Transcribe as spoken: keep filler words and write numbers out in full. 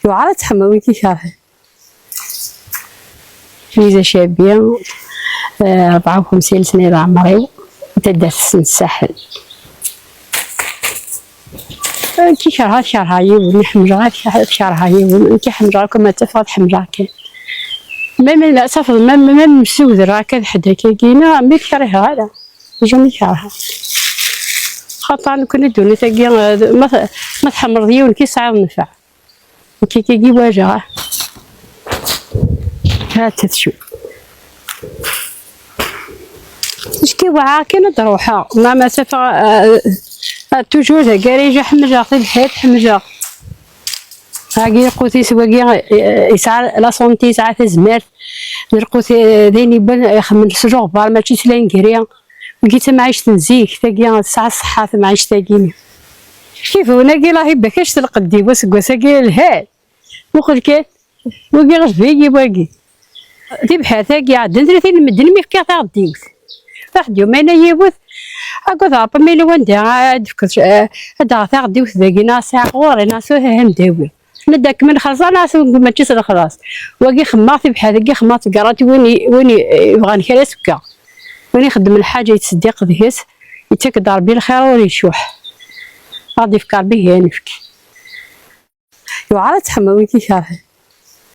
Yewɛer ad tḥemmleḍ win k-ikerhen. Liza Cabi, eh, rebɛa u xemsin sna di leɛmer-iw, taddart n Saḥel. Nekk kerheɣ, ad kerheɣ yiwen, ḥemmleɣ ad kerheɣ yiwen, nekk ḥemmleɣ akk ma ttafeɣ ad ḥemmleɣ kan. Ma, ma, ma tafeḍ, ma, ma, ma msewder akka d ḥedd akkagi, neɣ mi t-kerheɣ ara. Jamais kerheɣ. Xaṭer nekkni ddunit-agi, eh, ma t-, ma tḥemmleḍ yiwen, ki tesɛiḍ nnfeɛ. Nekk kiki walaɣ. Ha-tt-a tcum. Ticki weɛɛaɣ kan ad d-ruḥeɣ. Ma, ma tafeɣ, eh, eh, toujours d agarij, ḥemmleɣ tibḥirt, ḥemmleɣ. Agi lqut-is wagi, eh, yesɛa la santé, yesɛa tazmert. D lqut, eh, d ayen yewwan, eh, ixemmel s luɣbar, mačči s lengri. Wagi d tamɛict n zik, tagi tesɛa ṣṣeḥḥa temɛict-agi-nni. Kif unagi lahi bakac telqed-iw aseggas-agi lhan. Muqel kan, wagi ɣef-iyi wagi. Tibḥirt-agi ɛeddan tlatin n medden mi fkiɣ taɣeddiwt. Taɣeddiwt ma yella yiwet, agad Ṛebbi ma yella wanda ad d-fkeɣ, eh, ad d-aɣeɣ taɣeddiwt dagi, neɣ sɛiɣ ɣur-i, neɣ s uhahan dawi. Nadi akken ma nxelleṣ, neɣ s mačči s lexlaṣ. Wagi xemmeɣ tibḥirt-agi, xemmeɣ tgerrat win i, win i, yebɣan kra ad s-fkeɣ. Win ixeddmen lḥaǧa yettseddiq deg-s, yettak-d Ṛebbi lxir ur icuḥ. Ad ɣ-d-ifk Ṛebbi kra ad nefk. Yewɛer ad tḥemmleḍ win k-ikerhen.